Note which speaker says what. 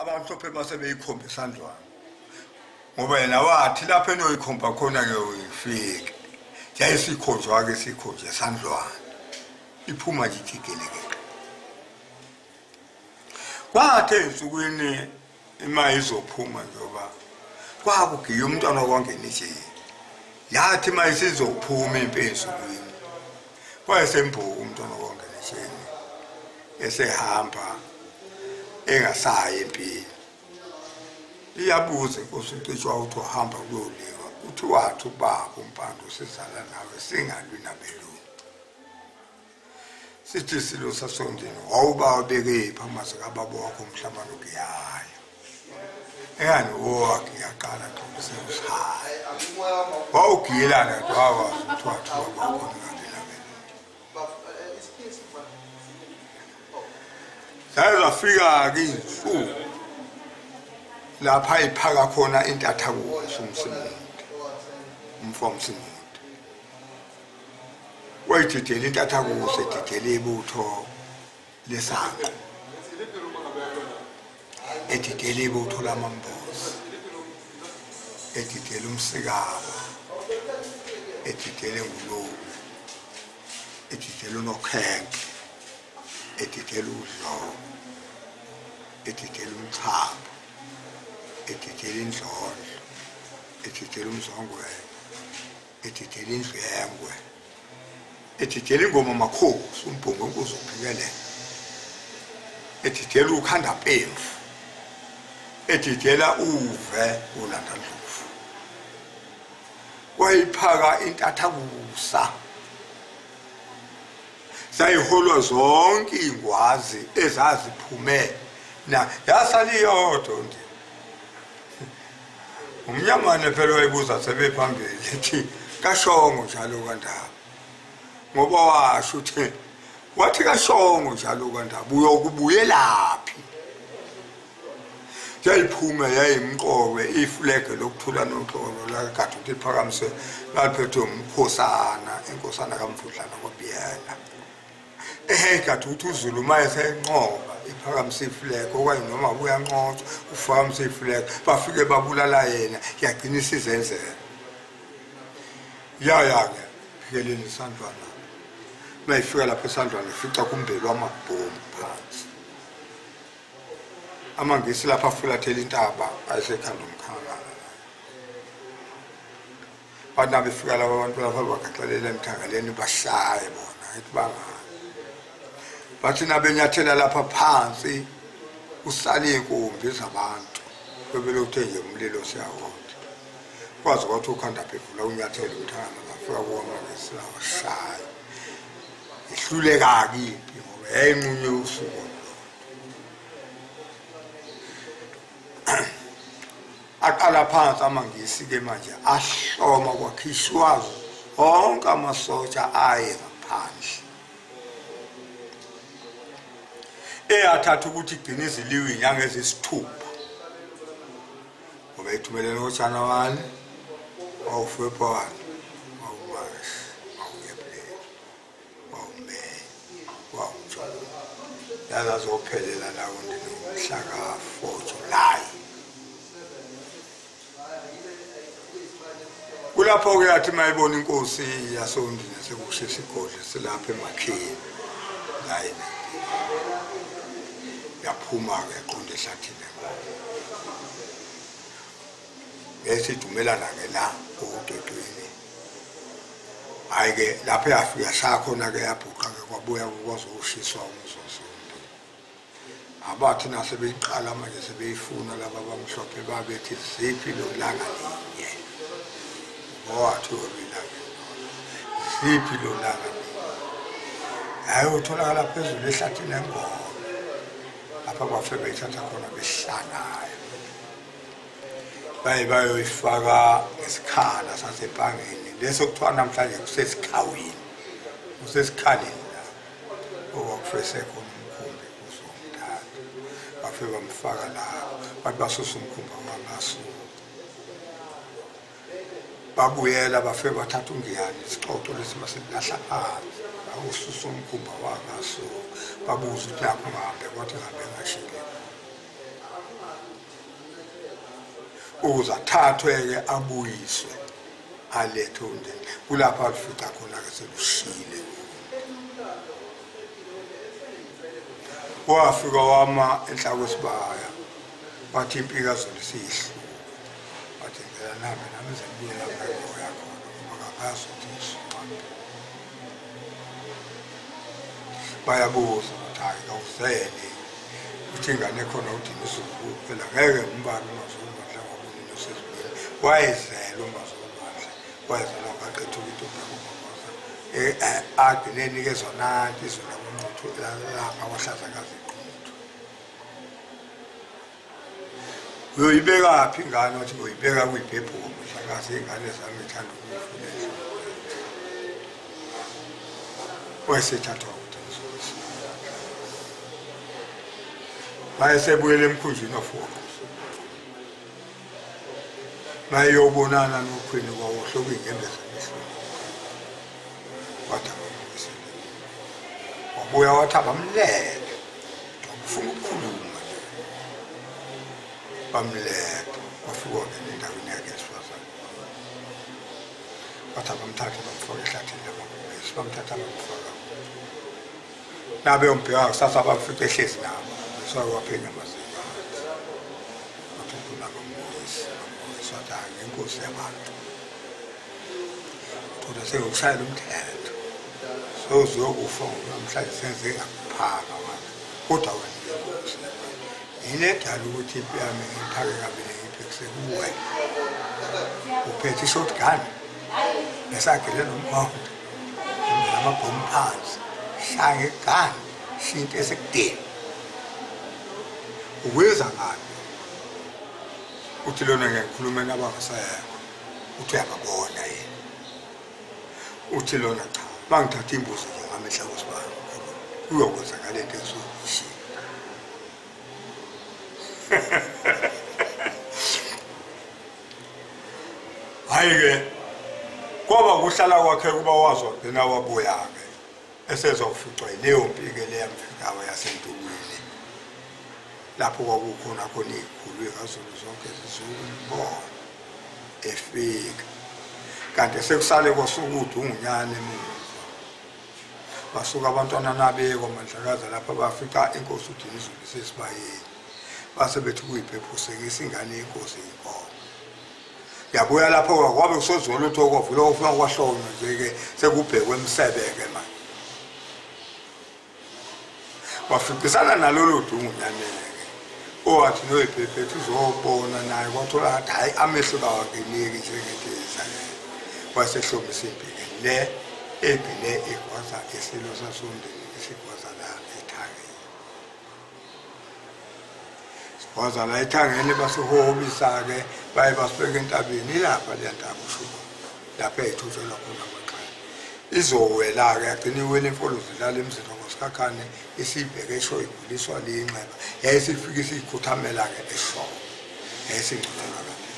Speaker 1: Abamhlophe base beyikhomba esandlwana ngoba yena wathi lapho enoyikhomba khona ke uyifike. Yayisikhonjwa-ke sikhonjwa esandlwana iphuma nje ithi gelekeqe. Kwathi ey'nsukwini ima izophuma njengoba kwakugiya umntwana kwangena ijele, yathi uma isizophuma impi ey'nsukwini wayesembuka umntwana kwangena ejele esehamba engasayi empini. Iyabuza inkosi uCitshwa uthi uhamba kuyoliwa, uthi wathi ubaba uMpande usizala nawe singalwi nabelungu. Sithi isilo sasondini wawubawabekephi amazwi kababa wakho umhlabane ogiyayo. Engani owagiyaqala xolise usihaya. Wawugiyelana kodwa wawazi ukuthi wathi ubaba wakho ningalwi nabelungu. Zaze zafika-ke iy'nsuku lapha ayiphaka khona intathakusa uMsimude, umfo waMsimude. Wayididela intathakusa edidela ibutho lesanqo, edidela ibutho lamambozi, edidela umsikaba, edidela ingulube, edidela unokhenke, edidela udloko, edidela umchamo, edidela indlondlo, edidela umzongwenya, edidela indlu yengwe, edidela ingoma makhosi umbhongo wenkosi uphikelela, edidela ukhanda pemvu, edidela uve ulanda ndlovu. Wayiphaka intathakusa zayiholwa zonke iy'ngwazi ezaziphume na yasala iyodwa nje. Umnyamane phela wayibuza sebephambili ethi kashongo njalo kandaba, ngoba washo ukuthi wathi kashongo njalo kandaba uyokubuyelaphi. Yayiphuma yayimqowe ifulege lokuthula noxolo lakade ukuthi liphakamise laliphethwe umkhosana inkosana kaMvudlana kwaBiyela. Ehhe kade ukuthi uZulu uma esenqoba iphakamise ifulege okanye noma uyanqotshwa uphakamise ifulege bafike babulala yena yagcina isizenzela. Yaya-ke phikeleni isandlwana uma ifika lapha esandlwana ifica kumbelwa amabhomu phansi. AmaNgisi lapha afulathela intaba ayesekhanda umkhangala. Bathi nabefika laba abantu lapha bagaxelela emthangaleni bashaye bona ethi bangani. Bathi nabenyathela lapha phansi usale iy'nkumbi zabantu bebelokhu nje umlilo siyawonda. Kwaze kwathi ukhanda phevula unyathela umthangala bafika kuwo amaNgisi lawashaya. Ihluleka-ke impi ngoba yayinqunywe usuku olulodwa. Aqala phansi amaNgisi-ke manje ahloma kwakhishwa zonke amasotsha aye ngaphandle. Eyathatha ukuthi igcine iziliwe iy'nyanga eziyisithupha ngoba ithumelele ngoJanuwari, wawuFebruwari, wawuMashi, wawu-Ephreli, wawuMeyi, wawuJuni. Yazazophelela lawo mhla ka-4 Julayi. Kulapho-ke yathi uma ibona inkosi yasoNdini sekushe isigodlo silapha emakheni la yaphuma-ke yaqonda ehlathini enkomo yayisidumelana-ke la okucwecweni. Hhayi-ke lapho yafika yashaya khona-ke yabhuqa-ke kwabuya kwazoshiswa umzozo. Abathi nasebeyiqala manje sebeyifuna laba abamhlophe babethi ziphi lolanga linye ngowathi olilanga ziphi lolanga linye hhayi utholakala phezulu ehlathini engoma lapha bafe beyithatha khona behlalayo baye bayoyifaka ngesikhala sasebhangeni leso kuthiwa namhlanje kusesikhawini kusesikhaleni la okwakufese khona umkhumbi uzomthatha bafike bamfaka lapho bathi basusa umkhumbi wangasuka babuyela bafike bathatha ungiyane isicoco lesi basilahla phansi bawususa umkhumba wangasuka babuza ukuthi lapho ngihambe kwathi ngihambe ngashile. Ukuze athathwe-ke abuyiswe alethwe umndeni kulapho alufica khona-ke selushile. Wafika wama enhla kwesibaya wathi impi kaZulu isiyihluke. Wathi ngicela nihambe nami ngize ngibuye lapha engiyoya khona ngoba kangazi ukuthi ngisukaphi. Bayabuza ukuthi hhayi kawuzele uthi ingane ekhona udina izulu phela ngeke ngimbambe uMazolwandle ngoba unina usezulwini. Wayezele uMazolwandle, wayezelwa ngaqethuka intombi yakoMagoza agcine enikezwa nanti izwe lakoNquthu lapha kwaHlazakazi eQunquthu. Uyoyibekaphi ingane? Wathi uyoyibeka kuyibhebhuko Mhlakazi, iy'ngane zami ngithanda ukuyifuna endlini. Wayesethathwa ukuthi wayesebuyela emkhunjini wafuqa mayeyobonana nokhwini kwawohloka iy'nyembezi emehlweni wathi abambuyisele wabuya wathi abamlele ufuna ukukhuluma nje bamletha wafika wangena endaweni yakhe yesifazane wathi abamthathe bamfaka ehlathini lamabhubesi bamthatha bamfaka nabeyombheka kusasa bamfica ehlezi nabo besake waphenya amazinyo wathi ukhona bambuyisa bambuyisa wathi hhayi ngenkosi yabantu kodwa sengikushayela umthetho soziyokufa namhlanje senze ngakuphaka wena kodwa wena ngenkosi yini edala ukuthi impi yami ngiyiphake kabili ngiyibhekise kuwe uphethe i-shotgun nesagile nomkhonto amabhomu phansi shaya ngegani shiya into esekudeni ukwenza ngani uthi lona ngiyakhuluma nabangasekho uthi uyababona yena uthi lona cha bangithatha imbuzi nje ngamehla kwesibalo kuyokwenzakala into esuke Hhayi-ke kwaba ukuhlala kwakhe kuba wazi wagcina wabuya-ke esezoficwa yileyo mpi-ke le yamfikayo yasentukwini lapho kwakukhona khona iy'khulu ikaZulu zonke zizokumbona efika kanti sekusale kwasukude ungunyane emuva basuka abantwana nabekwa mandlakaza lapha bafica inkosi uDinizulu isesibayeni base bethi kuyiphephusekisa ingane yenkosi inkomo yabuya lapho kwabe kusoziwa lutho kwavula kufika kwahlonywa nje-ke sekubhekwe emsebeke manje waficisana nalolu dungu nyaneke owathi noyiphephethu uzobona naye kwathola ngathi hhayi amehlo kawakeneki njengento eyenzakele wasehlomisa impi-ke le egcine igwaza isilo sasondini isigwaza la ethangeni sigwaza la ethangeni basihobisa-ke baye basibeka entabeni ilapha leya ntaba ushuba lapho eyayithutshelwa khona amanxeba izowela-ke yagcina iwela imfolozi idlala emzini wakosikhakhane isibheke esho iguliswa liyinxeba yayisifike isiyikhuthamela-ke eshowe yayisingcothelwa lapho.